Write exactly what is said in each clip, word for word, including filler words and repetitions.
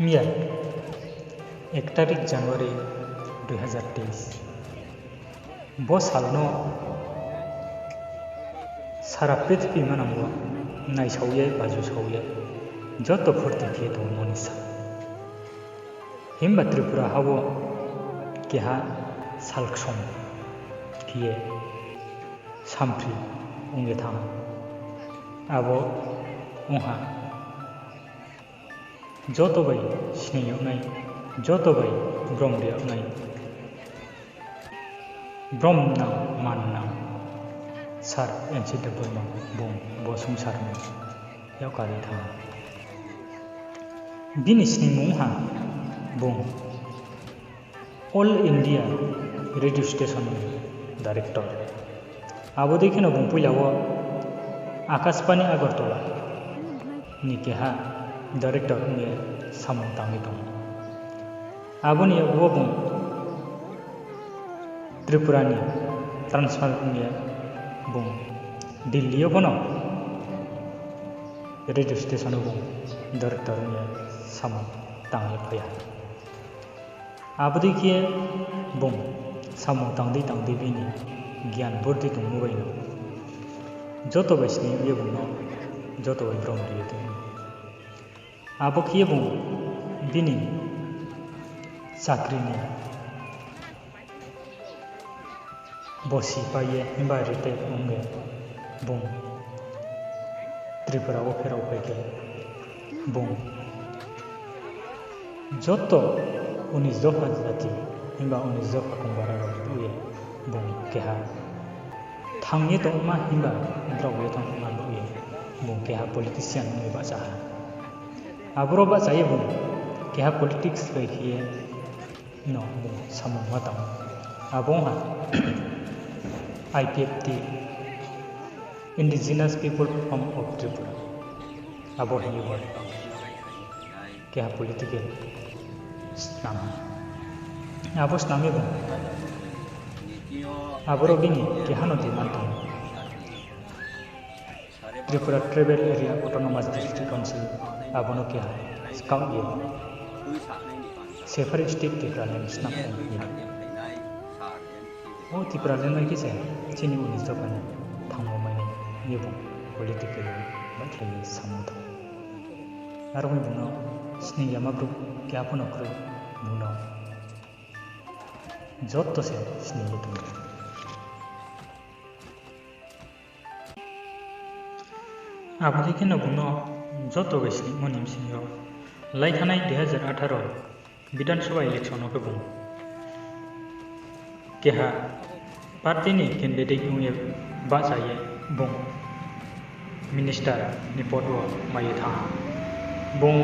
Miya, এক তারিখ January দুই হাজার তেইশ. Bo sal no sara prithibi manang wo naisao ye, baju sao ye, joto phurti khe tongmo ni sal. Himba Tripura ha wo keha sal ksong khe ye samphi ong ye thanng ha. Abo ong ha joto bai sning yag nai, joto bai brom ri yag nai, brom nang, man nang, Sir N C Debbarma bung bo songsar no yak kari thanng ha. Bini sningmung ha bung All India Radio Station ni director. Abo dei kheno bung poila wo Akashbani Agartala ni keha director ong ye samung tang ye tong ou. Abo ni yakgu wo bung Tripura ni transfer ong ye bung Delhi yo phono radio station wo bung director ong ye samung tang ye phai ha. Abo dei khe bung samung tang dei tang dei bini gyan burdi tongmo bai no joto bai sning ye bung no joto bai brom ri ye tong ou. Abo khe ye bung bini chakri ni bosi pai ye himba retire ong ye bung Tripura wo pherao phai khe bung joto unis dopha jati himba unis dopha kongbara rao ni baoh ye bung keha thanng ye tongma himba drao ye tongma baoh ye bung keha politician ong ye bahcha ha. Aboro bahcha ye bung keha politics bai khe ye no bung samung ma tang ou. Abo ong ha I P F T, Indigenous People Forum of Tripura, abo hing ye bo keha political snam ha. Abo snam ye bung aboro bini keha no demand tong ou. Tripura Tribal Area Autonomous District Council, abo no keha skaoh ye separate state Tipraland snam tong hing ye. O Tipraland bai khe se chini unis dopha ni thanngmo mai nai hing ye bung political baihkhlai ye samung tong ou. Aro mi bung no sning yama brouh keha pho no kroi, bung no joto se sning ye tong ou. Abo dei khe no bung no joto bai sningmo ni bsing yo laithanai দুই হাজার আঠারো Bidhan Sabha election wo khe bung keha party ni candidate ong ye bahcha ye bung minister ni pod wo mai ye thanng ha. Bung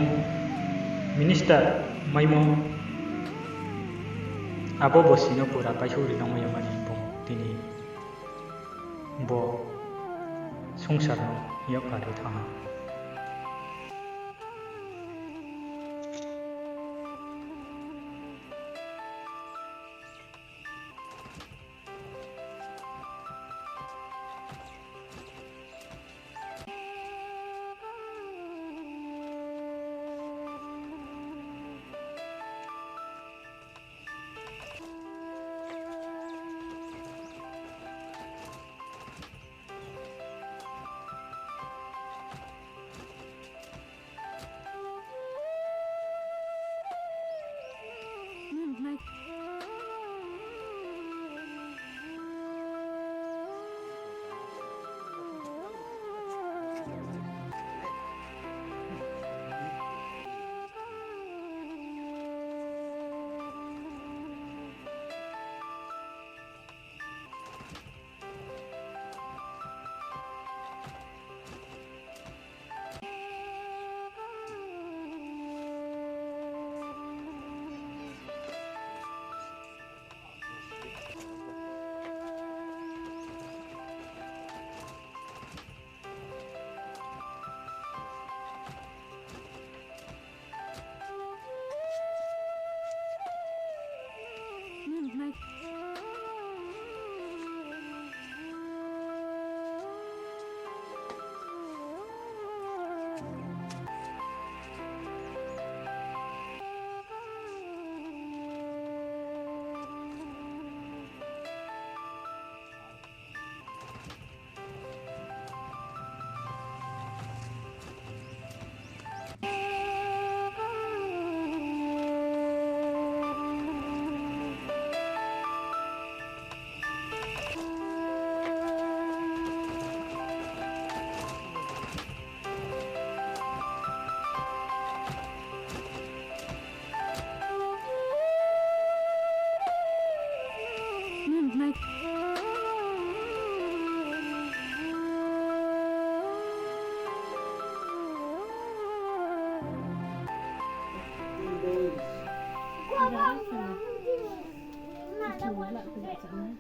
minister maimo abo bosi no pura paisouh ri nangmai ya mani bung tini bo songsar no yak kari thanng ha. Ba khe ba chá nai.